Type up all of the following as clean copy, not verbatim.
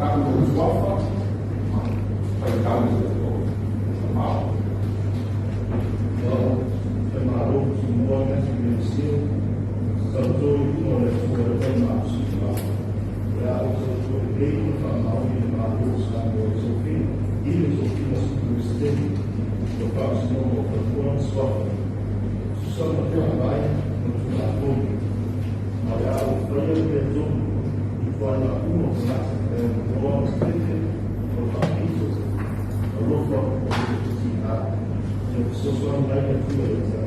Tau lou suafa ma faitau i le Atua. Faimalo Tumua Matthew Mesio, tauto i luma o le Atua le faimalosi o le a ou tautua lelei ma faamaoni le Malo o Samoa i tofiga, i le tofiga Peresetene o le Faamasinoga o Fanua ma Suafa, e tusa ma le Faavae ma Tulafono, ma o le a ou faia le mea tonu i fuaga uma o tagata e aunoa ma se pepe o le faapito alofa o le tiga. Ia fesoasoani mai le Atua ia te au.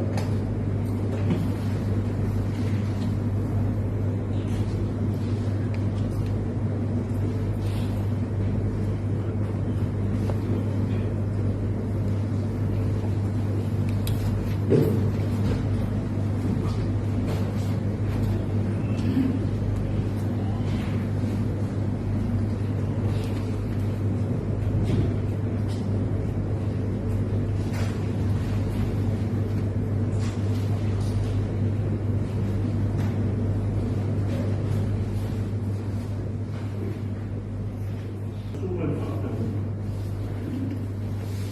Susuga i le Faafeagaiga,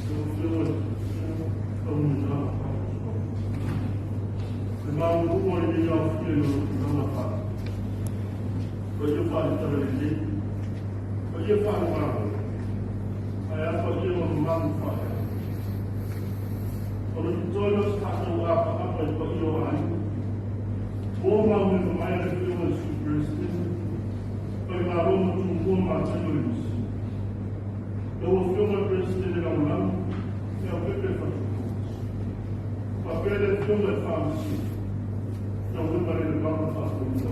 lau Afioga i le Taunuiaga Faamasino, le maualuga o lenei aofia i ona tulaga faalupe, paia faale-Talalelei, paia faale-Malo, ae a paia ma mamalu faaleaganuu. Ona totoe lea o se faatauapaapa i paia o aiga, ua maumea mamae le Afioga i le Sui Peresetene, Faimalo ma Tumua ma Atia le Misi. Lau Afioga i le Peresetene Lagolago, Leaupepe Fatupu, faapea le Afioga i le Faamasino, Taulugalelevana Faatonuga.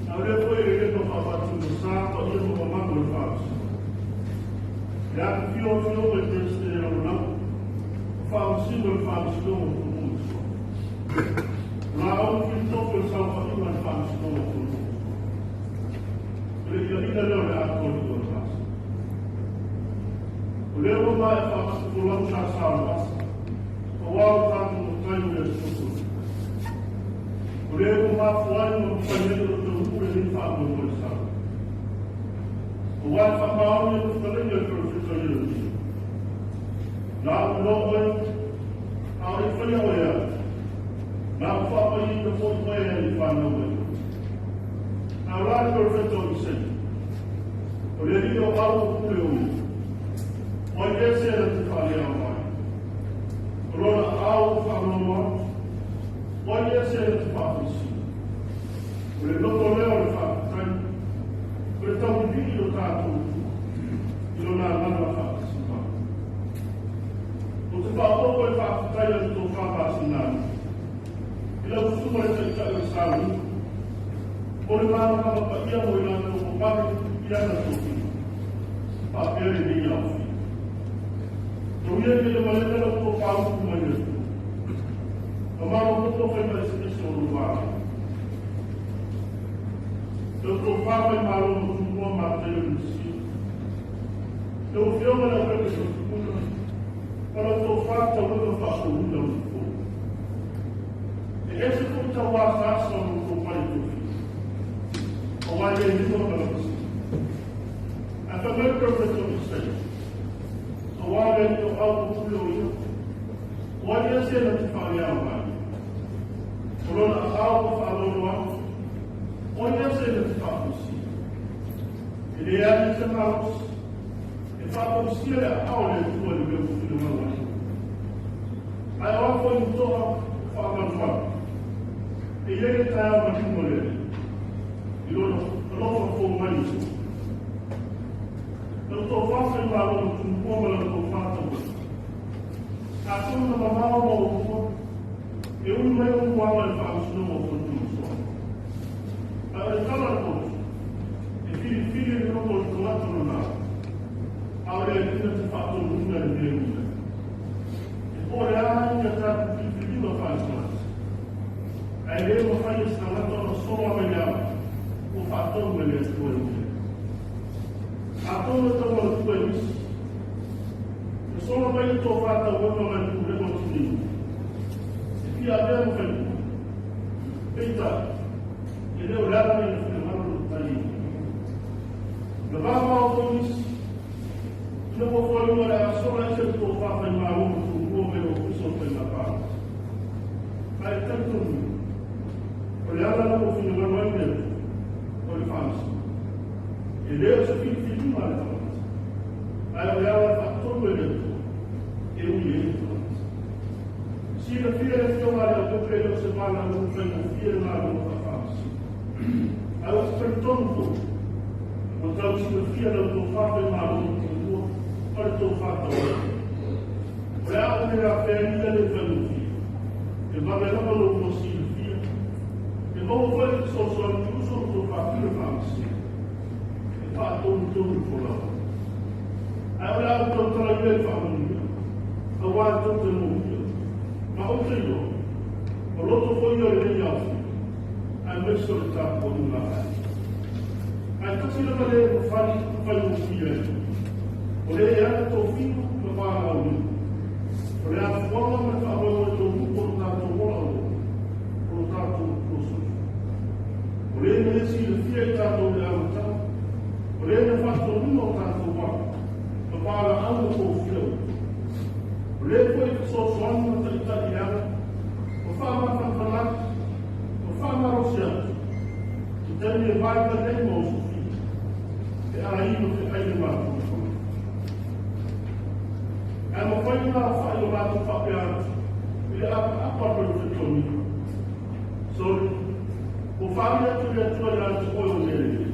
A o lea foi e lepa faafaatulima paia ma mamalu o le Faamasino. Le afifio o Afioga i Peresetene Lagolago, o Faamasino o le Faamasinoga o Fanua ma Suafa. O la au filitofi o le saofaiga a le Faamasinoga o Fanua ma Suafa. O le ina lea o le atoa i o le vasa. O lea ua maea faamatufolau sa sa o le vasa, aua o tatou matai o le aso soli. O lea ua mafua ai ma mafai ai ona taunuu lenei faamoemoe sau. Aua e faamaoni le fetalaiga i le Perofeta Ieremia. Na ou iloa oe, a o le i faia oe au. Na ou faapaiaina foi oe e le i fanau mai oe. A o la le Perofeta o Isaia. O le alii o au o pule o ia. O ai ese na te faaleao mai. O lona au o faaloalo atu. O ai ese na te faafuisina. O le loto lea o le faafetai. O le taulivili o tatou i lona agaga faatasimau. O te faaopoopo i le faafetai a le tofa Vasinani i lau susuga i le Taitai o le Sauni mo le malamalama paia mo i latou mamalu i ana tofiga faapea lenei aofia. Tauia ina ia malele lau tofa upu mai le Atua. Mamalo popo faiva eseese o lou valaau. Lau tofa Faimalo ma Tumua ma Atai o le Mesia. Lau Afioga Leaupepe Fatukuna, ma lau tofa taulega faafouina o le fou. E ese foi tauasaasa o lou tofa i tofiga. Aua e le lima ma lavasi. Ae fai mai le Perofeta o Isaia, aua le alii o au o pule o ia, o ai ese na te faaleao mai. O lona aao ua faaloalo atu, o ai ese na te faafuisia. E leai se malosi e faafoisia le aao o le Atua i le mea ua finagalo ai. Ae o a foi ni toa o faamalumalu, e i ai le taeao maliu o le Alii, i lona alofa fou mai i tua. Lau tofa Faimalo ma Tumua ma lau tofa Tauata. Atonu na mamao ma oulua, e ui mai ou aga i le Faamasinoga o Fanua ma Suafa. Ae o le tala a le potu, e filifili le loto o le tagata lona au, a o le Alii na te faatonuina le mea e ui ai. E po o le a ia tatou filifiliga faaletagata, ae le mafai e se tagata ona sola mai le ala ua faatonu e le Atua e ui ai. Atonu e tau manatua e nisi, na sola mai le tofa tauega mai le pulega o Tineimu, e fia avea ma faipule. Peitai, e le o le ala lea na finagalo le matai e ui. le o se valaauina faigofie le galuega faafaamasino. Ae ou te talitonu foi, ua tau silafia la outou faafaimalō tumua ma le tofa tauala. O le a ou le afea ai ia le faigofie, e vave lava lo oulua silafia, e maua foi le fesoasoani i uso ma tuafafine faamasino, e faatonutonu i folauga. Ae o le a ou tautala ia i faamanuiaga, auā tou te momia, ma ou te iloa, o loto foi ia o lenei aofia, aemaise o le tapuaiga a aiga. Ae tasi lava le mafai faigofie ai, o le e ana tofiga ma valaauina. O le afuaga ma le faamoemoe taunuku o lo tatou ola auauna, o lo tatou Atua Soifua. O le na ia silafia i tatou i le amataga, o le na faatonuga o tatou ala, ma valaau ma tofia uma. O le foi e fesoasoani ma taitai i le ala, ma faamafanafana atu, ma faamalosi atu, i taimi e vaivai ai ma osofia, pe a ino feai le mafaufau. Ae mafai ona aofai o latou faapea atu i le apaapa a le Fetonia. Soli, ua faaali atu le Atua ia te oe o mea lelei.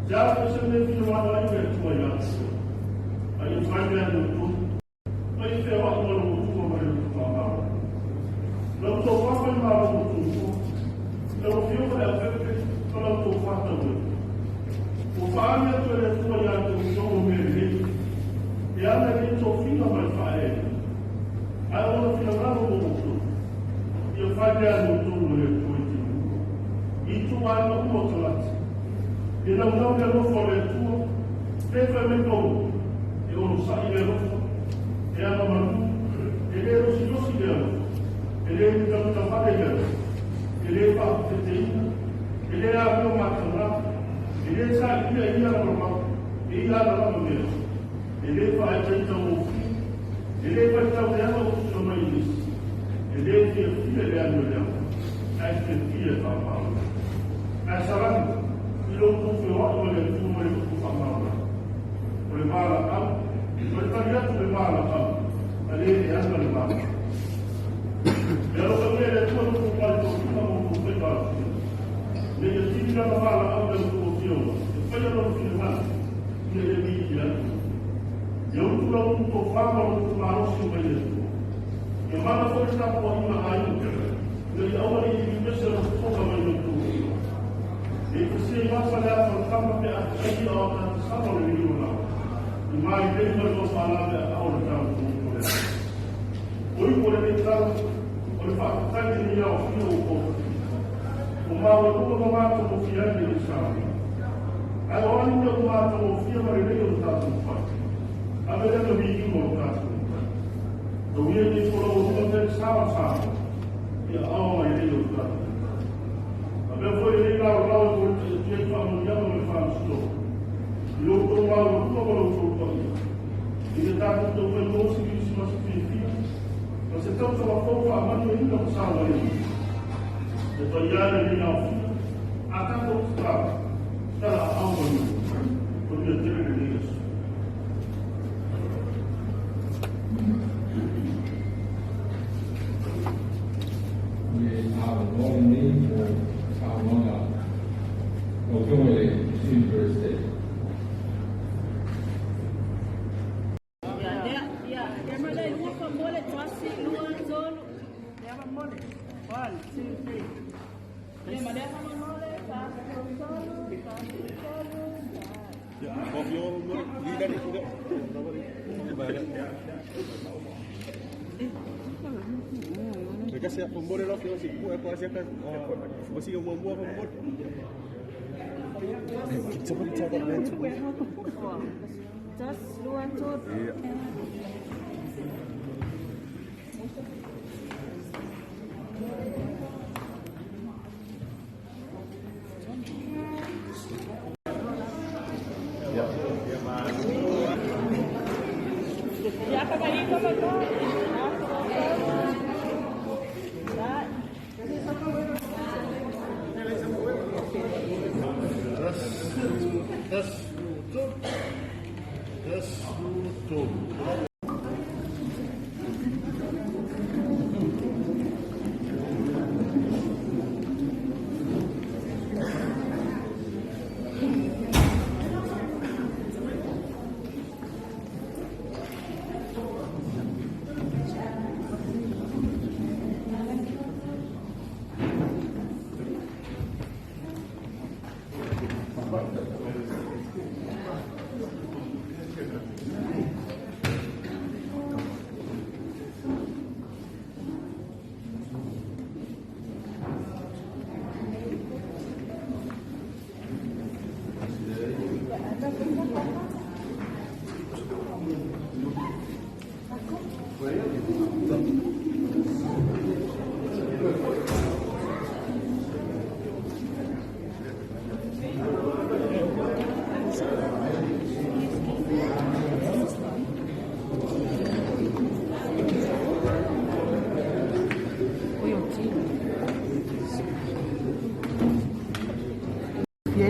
Se a foi se mea e finagalo ai le Atua ia te oe, a ia fai le amiotonu, ma ia feoai ma lou Atua ma le loto faamalo. Lau tofa faimalo ma tumua, i lau Afioga le Aupepe ma lau tofa tauepu. Ua faaali atu e le Atua ia te outou o mea lelei, e ala i nei tofiga ma le faaeaina. Ae o lona finagalo mo outou, ia fai le amiotonu ma le Atua i tilomua, i ituaiga uma o tagata. Ia naunau le alofa o le Atua, pe fai mai Paulo, e onosai le alofa, e agamalu, e le losilosi le alofa, e le mitamitavale le alofa, e le faapepeteina, e le amio mataga, e le sailia i ia lava e ia ana lava mea, e le faaitaitagofie, e le faitau leaga upu tuuina mai e nisi, e le fiafia i le agi o le ava, ae fiafia e faamaoni. Ae salani i lo outou feoai ma le Atua ma le loto faamalamalama. O le valaau, o le tali atu i le valaau, a le e ana le valaau. E alofagia e le Atua lo outou paletofiga ma outou faiva alofia, ina ia tili lana valaau i a outou afioga e faia lona finagalo, ina ia viia ai Ia. Ia utu la outou tofa ma lo outou malosi mai le Atua. Ia mana foi le tapuaiga a aiga, ina ia aua ne i limese lau fofoga mai lo outou afioga. Ne i pasia i masa le ata o le tama pe a feai ia o ta sama o le miliona i mailei ma le maufaalape a ao le tau o le ao. O iu o lenei tala, o le faafetai i lenei aofia ua kofia. Ua maualuga ma matagofie ai lenei saunoaga. Ae o a ni mea ua matagofie ma lelei o le tatou fai, ave lea le viiga o le tatou Matai. Tau ia ina ifo laualuga pea le sa o Samoa i aao agalelei o le tatou Matai. Avea foi lenei laolao e mulitai atu ai faamanuiaga ma le faamasinoga i lo outou maualuga ma lo outou paia, i le tatou taufai maua se Kerisimasi fiafia ma se tausaga fou faamanuiaina ma saogalemu. Le paia e lenei aofia, a tatou tatalo, tala aao manuia, manuia tele lenei aso. Le avanoa lenei mo saunoaga lau Afioga i le Sui Peresetene.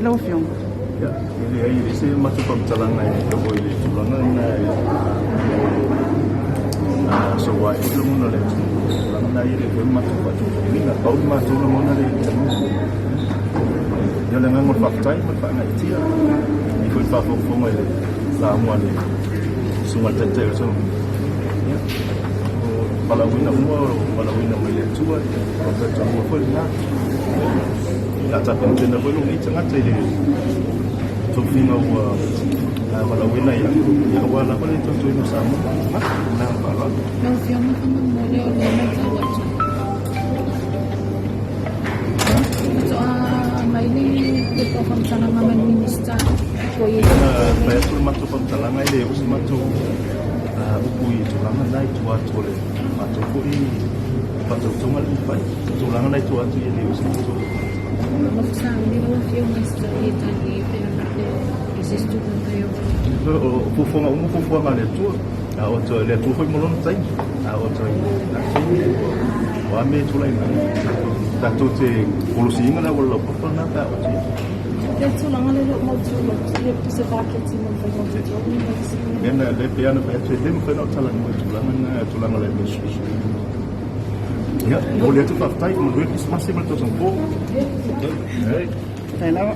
ai lau Afioga? Ia, e leai, e leai se matou faamatalaga e oo i le tulaga lena e soua ai foi lagona o le atunuu. O le tulaga lena ia e le toe matou faatautoina. Pau le matou lagona lea i le taimi lenei. Ia o le agaga o le faafetai ma le faagaeetia i foi le faafogafoga i le lauga a le Susuga i le Taitai o le Atunuu. Ia, o valaauina uma o valaauina mai le Atua, ia, o le talitonuga foi lena. Ia, a tapenapena foi lou nei tagata i le tofiga ua valaauina ia, ia aua lava le tautuaina o Samoa ma ona tagata. Ma le agaga faaaloalo. Lau Afioga faamolemole o lea e matau atu faatoa aumai le pepa o faamatalaga mai le Minisita ua i ai Na fai atu le matou faamatalaga e le oo se matou upu i tulaga na i tua atu o le matou foi faatautoga lea na fai. O tulaga na i tua atu ia e le oo se matou O fuafuaga uma fuafuaga a le Atua. A o atu le Atua foi ma lona taimi. A o atu ai lena taimi o a mea e tulai mai. Tatou te kolosiina le auala laupapa lena pe a oo atu i ai. Le tulaga lea e le o mautu se paketi mo le faiga o totogi ma isi mea. Lea na lea pei ona fai atu e le mafai ona ou talanoa i tulaga na tulaga o le administration. Ia, momoli atu le faafetai, manuia le Kerisimasi ma le tausaga fou. Faafetai lava.